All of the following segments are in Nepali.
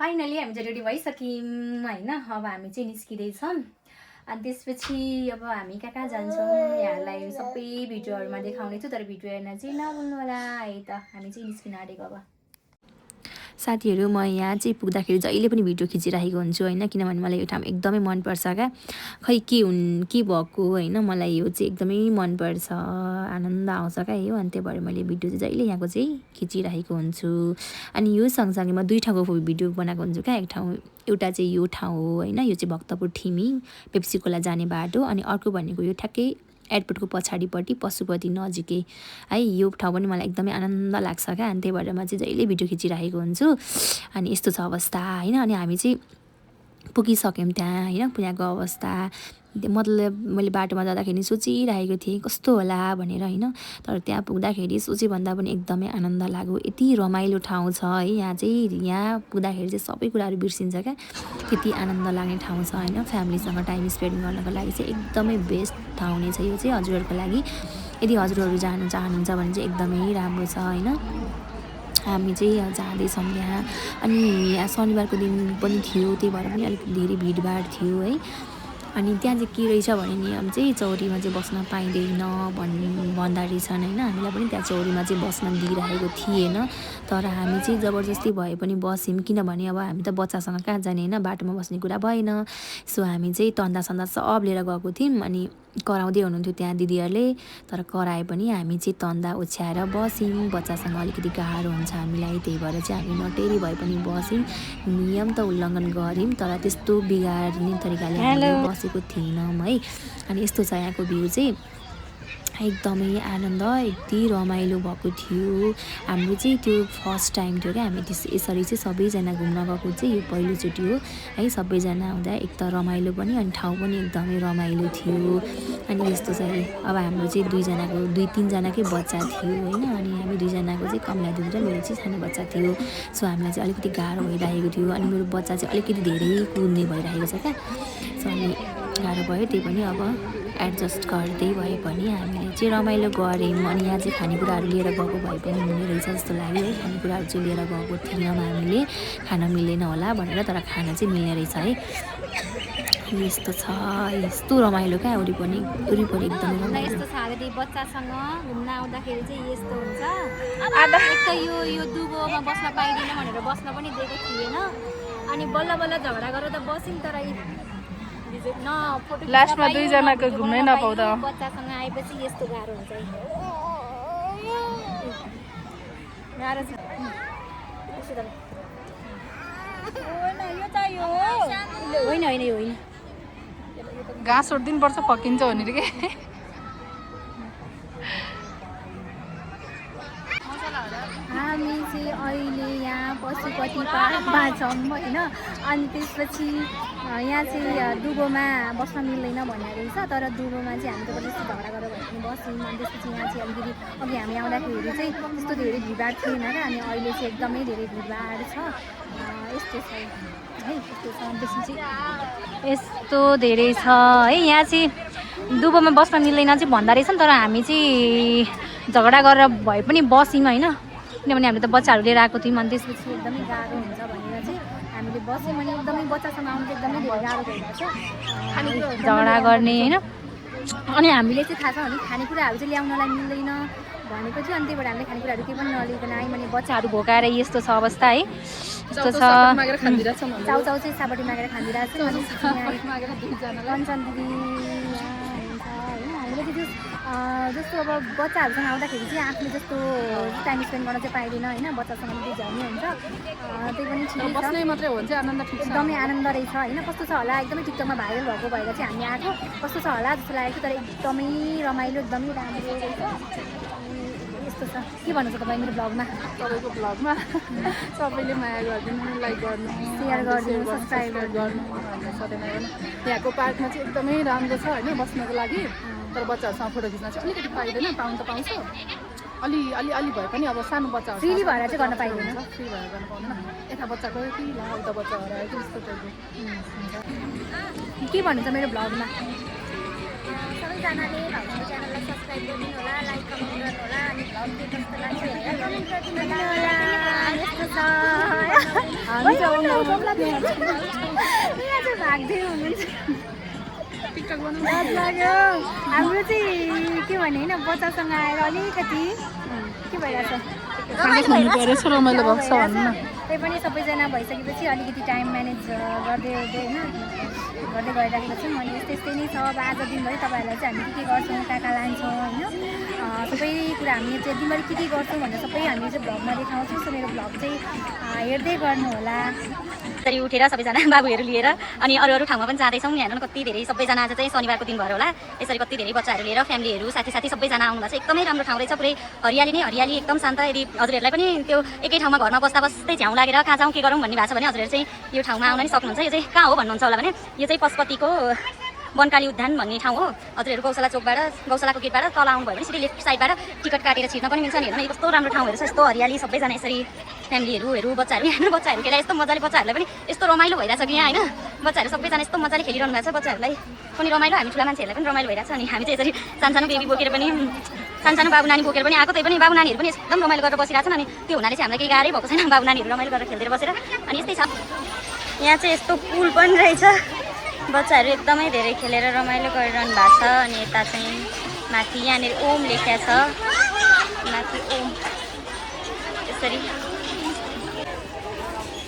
फाइनली हामी चाहिँ रेडी भइसक्यौँ होइन। अब हामी चाहिँ निस्किँदैछौँ अनि त्यसपछि अब हामी कहाँ जान्छौँ यहाँहरूलाई सबै भिडियोहरूमा देखाउने छु, तर भिडियो हेर्न चाहिँ नभुल्नु होला है त। हामी चाहिँ निस्किन आँटेको अब साथीहरू। म यहाँ चाहिँ पुग्दाखेरि जहिले पनि भिडियो खिचिरहेको हुन्छु होइन, किनभने मलाई यो ठाउँ एकदमै मनपर्छ क्या। खै के भएको होइन, मलाई यो चाहिँ एकदमै मनपर्छ, आनन्द आउँछ क्या यो। अनि त्यही भएर मैले भिडियो चाहिँ जहिले यहाँको चाहिँ खिचिरहेको हुन्छु। अनि यो सँगसँगै म 2 ठाउँको भिडियो बनाएको हुन्छु क्या। एक ठाउँ एउटा चाहिँ यो ठाउँ हो होइन, यो चाहिँ भक्तपुर ठिमी पेप्सी खोला जाने बाटो, अनि अर्को भनेको यो ठ्याक्कै एयरपोर्टको पछाडिपट्टि पशुपति नजिकै है। यो ठाउँ पनि मलाई एकदमै आनन्द लाग्छ क्या। अनि त्यही भएर म चाहिँ जहिले भिडियो खिचिरहेको हुन्छु। अनि यस्तो छ अवस्था होइन। अनि हामी चाहिँ पुगिसक्यौँ त्यहाँ होइन। त्यहाँको अवस्था मतलब मैले बाटोमा जाँदाखेरि सोचिरहेको थिएँ कस्तो होला भनेर होइन, तर त्यहाँ पुग्दाखेरि सोचेभन्दा पनि एकदमै आनन्द लाग्यो। यति रमाइलो ठाउँ छ है यहाँ चाहिँ। यहाँ पुग्दाखेरि चाहिँ सबै कुराहरू बिर्सिन्छ क्या, त्यति आनन्द लाग्ने ठाउँ छ होइन। फ्यामिलीसँग टाइम स्पेन्ड गर्नको लागि चाहिँ एकदमै बेस्ट ठाउँ नै छ यो चाहिँ हजुरहरूको लागि। यदि हजुरहरू जानु चाहनुहुन्छ भने चाहिँ एकदमै राम्रो छ होइन। हामी चाहिँ जाँदैछौँ यहाँ। अनि यहाँ शनिबारको दिन पनि थियो, त्यही भएर पनि अलिक धेरै भिडभाड थियो है। अनि त्यहाँ चाहिँ के रहेछ भने नियम चाहिँ चौरीमा चाहिँ बस्न पाइँदैन भन्दा रहेछन् होइन। हामीलाई पनि त्यहाँ चौरीमा चाहिँ बस्न दिइरहेको थिएन, तर हामी चाहिँ जबरजस्ती भए पनि बस्यौँ, किनभने अब हामी त बच्चासँग कहाँ जाने होइन, बाटोमा बस्ने कुरा भएन। सो हामी चाहिँ तन्दा सन्दा सब लिएर गएको थियौँ। अनि कराउँदै हुनुहुन्थ्यो त्यहाँ दिदीहरूले, तर कराए पनि हामी चाहिँ तन्दा ओछ्याएर बस्यौँ। बच्चासँग अलिकति गाह्रो हुन्छ हामीलाई, त्यही भएर चाहिँ हामी नटेरी भए पनि बस्यौँ। नियम त उल्लङ्घन गऱ्यौँ, तर त्यस्तो बिगार्ने तरिकाले हामीले बसेको थिएनौँ है। अनि यस्तो छ यहाँको भ्यू चाहिँ एकदमै आनन्द, यति रमाइलो भएको थियो। हाम्रो चाहिँ त्यो फर्स्ट टाइम थियो क्या। हामी यसरी चाहिँ सबैजना घुम्न गएको चाहिँ यो पहिलोचोटि हो है। सबैजना आउँदा एक त रमाइलो पनि, अनि ठाउँ पनि एकदमै रमाइलो थियो। अनि यस्तो चाहिँ अब हाम्रो चाहिँ 2-3जनाकै बच्चा थियो होइन। अनि हामी 2जनाको चाहिँ कमला दिदी र मेरो चाहिँ सानो बच्चा थियो। सो हामीलाई चाहिँ अलिकति गाह्रो भइरहेको थियो। अनि मेरो बच्चा चाहिँ अलिकति धेरै कुद्ने भइरहेको छ क्या। सो अनि गाह्रो भयो, त्यही पनि अब एडजस्ट गर्दै भए पनि हामीले चाहिँ रमाइलो गऱ्यौँ। अनि यहाँ चाहिँ खानेकुराहरू लिएर गएको भए पनि हुने रहेछ जस्तो लाग्यो है। खानेकुराहरू चाहिँ लिएर गएको थिएनौँ हामीले, खान मिलेन होला भनेर, तर खाना चाहिँ मिल्ने रहेछ है। यस्तो छ, यस्तो रमाइलो क्या। वरिपरि एकदमै रमाइलो। यस्तो छ हालत बच्चासँग घुम्न आउँदाखेरि चाहिँ यस्तो हुन्छ। एक त यो दुबोमा बस्न पाइँदैन भनेर बस्न पनि दिएको थिएन। अनि बल्ल बल्ल झगडा गरेर त बस्यौँ, तर लास्टमा 2जनाको घुम्नै नपाउँदा बच्चासँग आएपछि यस्तो गाह्रो हुन्छ है। गाह्रो छ होइन होइन यो होइन। घाँस उठ्दिनुपर्छ, पकिन्छ भनेर के। हामी चाहिँ अहिले यहाँ पशुपति पार्कमा छौँ होइन। अनि त्यसपछि यहाँ चाहिँ दुबोमा बस्न मिल्दैन भनेर रहेछ, तर दुबोमा चाहिँ हामी जबरजस्ती झगडा गरेर भए पनि बस्यौँ। अनि त्यसपछि यहाँ चाहिँ अलिकति अघि हामी आउँदाखेरि चाहिँ त्यस्तो धेरै भिडभाड थिएन क्या। अनि अहिले चाहिँ एकदमै धेरै भिडभाड छ। यस्तो छ है, यस्तो छ। त्यसपछि यस्तो धेरै छ है। यहाँ चाहिँ दुबोमा बस्न मिल्दैन चाहिँ भन्दा रहेछ, तर हामी चाहिँ झगडा गरेर भए पनि बस्यौँ होइन, किनभने हामीले त बच्चाहरू लिएर आएको थियौँ। अनि त्यसपछि एकदमै गाह्रो हुन्छ भनेर चाहिँ हामीले बस्यौँ। अनि एकदमै बच्चासँग आउनु चाहिँ एकदमै धेरै गाह्रो भइरहेको छ झगडा गर्ने होइन। अनि हामीले चाहिँ थाहा छ भने खानेकुराहरू चाहिँ ल्याउनलाई मिल्दैन भनेको थियो। अनि त्यही भएर हामीले खानेकुराहरू केही पनि नलिकन आयौँ। अनि बच्चाहरू भोकाएर यस्तो छ अवस्था है। यस्तो छ चाउचाउ चाहिँ सापट्टि मागेर खाँदिरहेको छ। अनि कञ्चन दिदी हामीले चाहिँ जस्तो अब बच्चाहरूसँग आउँदाखेरि चाहिँ आफूले जस्तो टाइम स्पेन्ड गर्न चाहिँ पाइँदैन होइन। बच्चासँग चाहिँ झर्ने हुन्छ, त्यही पनि ठिक बस्नै मात्रै हो चाहिँ आनन्द ठिक छ, एकदमै आनन्द रहेछ होइन। कस्तो छ होला, एकदमै टिकटकमा भाइरल भएको भएर चाहिँ हामी आएको कस्तो छ होला जस्तो लागेको थियो, तर एकदमै रमाइलो एकदमै राम्रो रहेछ। यस्तो छ। के भन्नु छ तपाईँ मेरो ब्लगमा? तपाईँको ब्लगमा सबैले माया गरिदिनु, लाइक गर्नु, सेयर गरिदिनु, सब्सक्राइब गर्नु होइन सधैँ गर्नु। यहाँको पार्कमा चाहिँ एकदमै राम्रो छ होइन बस्नको लागि, तर बच्चाहरूसँग फोटो खिच्न चाहिँ अलिकति पाइँदैन। पाउनु त पाउँछ अलि भए पनि, अब सानो बच्चाहरू फ्री भएर चाहिँ गर्न पाइँदैन, फ्री भएर गर्न पाउँदैन। यता बच्चा गयो कि ला उता बच्चा हरायो कि यस्तो टाइपको। के भन्नुहुन्छ मेरो ब्लगमा? सबैजनाले भाउजूको च्यानललाई सब्सक्राइब गरिदिनु होला, लाइक कमेन्ट गर्नु होला, अनि भ्लग के कस्तो लाग्छ हेरेर कमेन्ट गरिदिनु होला। यस्तो छ यहाँ चाहिँ भाग्दै हुनुहुन्छ। डर लाग्यो हाम्रो चाहिँ के भने होइन बच्चासँग आएर अलिकति के भइरहेछ खानु पऱ्यो छ रमाइलो भएको छ भन्नु न। त्यही पनि सबैजना भइसकेपछि अलिकति टाइम म्यानेज गर्दै होइन गर्दै गइराखेको छौँ। अनि यस्तै यस्तै नै छ। अब आज दिनभरि तपाईँहरूलाई चाहिँ हामी के गर्छौँ, कहाँ कहाँ लान्छौँ होइन सबै कुरा हामी चाहिँ दिनभरि के गर्छौँ भनेर सबै हामी चाहिँ भ्लगमा देखाउँछौँ। सो मेरो भ्लग चाहिँ हेर्दै गर्नु होला। यसरी उठेर सबैजना बाबुहरू लिएर अनि अरू अरू ठाउँमा पनि जाँदैछौँ। यहाँ हेर्नु कति धेरै सबैजना आज चाहिँ शनिबारको दिन भएर होला यसरी कति धेरै बच्चाहरू लिएर फ्यामिलीहरू साथी सबैजना आउनु भएको छ। एकदमै राम्रो ठाउँ रहेछ, पुरै हरियाली नै हरियाली, एकदम शान्त। यदि हजुरहरूलाई पनि त्यो एकै ठाउँमा घरमा बस्दै झ्याउँ लागेर कहाँ जाउँ के गरौँ भन्ने भएको छ भने हजुरहरू चाहिँ यो ठाउँमा आउन नि सक्नुहुन्छ। यो चाहिँ कहाँ हो भन्नुहुन्छ होला भने यो चाहिँ पशुपतिको वनकाली उद्यान भन्ने ठाउँ हो। हजुरहरू गौशाला चोकबाट गौशालाको गेटबाट तल आउनुभयो भने सिधै लेफ्ट साइडबाट टिकट काटेर छिर्न पनि मिल्छ नि। हेर्नु कस्तो राम्रो ठाउँहरू छ, यस्तो हरियाली, सबैजना यसरी फ्यामिलीहरू बच्चाहरू यहाँ बच्चाहरू खेला यस्तो मजाले बच्चाहरूलाई पनि यस्तो रमाइलो भइरहेछ कि यहाँ होइन बच्चाहरू सबैजना यस्तो मजाले खेलिरहनु भएको छ। बच्चाहरूलाई पनि रमाइलो, हामी ठुला मान्छेहरूलाई पनि रमाइलो भइरहेछ। अनि हामी चाहिँ यसरी सानसानो बेबी बोकेर पनि सानसानो बाबु नानी बोकेर पनि आएको, त्यही पनि बाबु नानीहरू पनि एकदम रमाइलो गरेर बसिरहेको छन्। अनि त्यो हुनाले चाहिँ हामीलाई केही गाह्रै भएको छैन, बाबु नानीहरू रमाइलो गरेर खेल्दै बसेर। अनि यस्तै छ। यहाँ चाहिँ यस्तो पुल पनि रहेछ, बच्चाहरू एकदमै धेरै खेलेर रमाइलो गरिरहनु भएको छ। अनि यता चाहिँ माथि यहाँनिर ओम लेख्या छ, माथि ओम यसरी।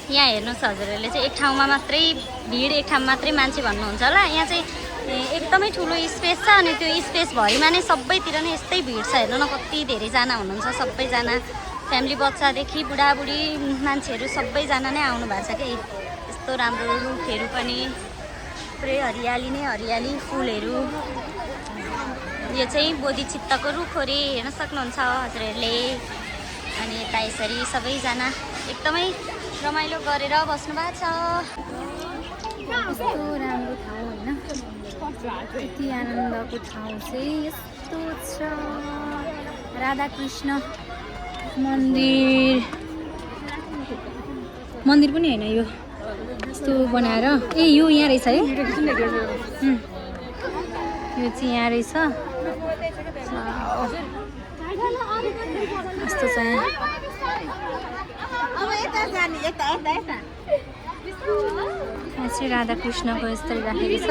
यहाँ हेर्नुहोस् हजुरहरूले चाहिँ एक ठाउँमा मात्रै भिड, एक ठाउँमा मात्रै मान्छे भन्नुहुन्छ होला। यहाँ चाहिँ एकदमै ठुलो स्पेस छ अनि त्यो स्पेसभरिमा नै सबैतिर नै यस्तै भिड छ। हेर्नु न कति धेरैजना हुनुहुन्छ, सबैजना फ्यामिली बच्चादेखि बुढाबुढी मान्छेहरू सबैजना नै आउनु भएको छ कि। यस्तो राम्रो रुखहरू पनि पुरै हरियाली नै हरियाली, फुलहरू। यो चाहिँ बोधिचित्तको रुख हो रे, हेर्न सक्नुहुन्छ हजुरहरूले। अनि यता यसरी सबैजना एकदमै रमाइलो गरेर बस्नु भएको छ। यस्तो राम्रो ठाउँ होइन, यति आनन्दको ठाउँ चाहिँ यस्तो छ। राधाकृष्ण मन्दिर पनि होइन यो यस्तो बनाएर यो यहाँ रहेछ है, यो चाहिँ यहाँ रहेछ। यस्तो छ यहाँ चाहिँ राधाकृष्णको यस्तरी राखेको छ।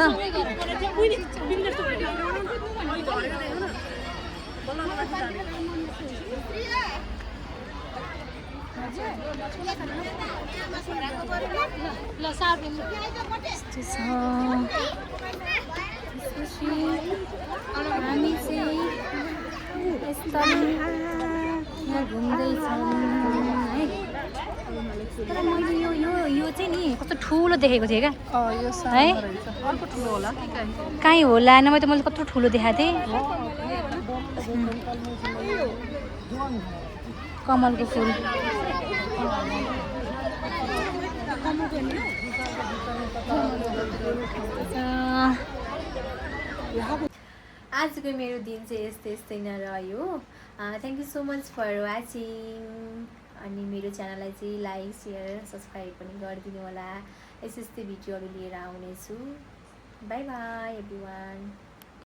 हामी चाहिँ यस्तो यहाँ घुम्दैछौँ है। तर मैले यो चाहिँ नि कस्तो ठुलो देखेको थिएँ क्या है, कहीँ होला नभए त मैले कत्रो ठुलो देखाएको थिएँ। कमलको फुल आजको मेरो दिन चाहिँ यस्तै नै रह्यो। Thank you so much for watching. अनि मेरो च्यानललाई चाहिँ लाइक सेयर सब्सक्राइब पनि गरिदिनु होला। यस्तै भिडियोहरू लिएर आउनेछु। By by everyone.